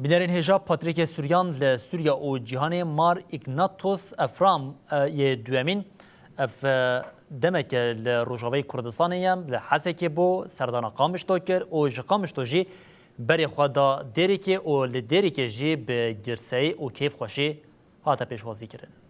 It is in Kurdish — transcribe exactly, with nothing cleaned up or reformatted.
Bînerên hêja, Patrîkê Suryan li Sûriye û cîhanê, Mar Îgnatos Efram, e, yê duyemîn. Ev, e, demeke li Rojavayê Kurdistanê ye, li Hesekê bû, serdana Qamişlo kir û ji Qamişlo jî berê xwe da Dêrikê û li Dêrikê jî bi girseyî û kêfxweşî hate pêşwazîkirin.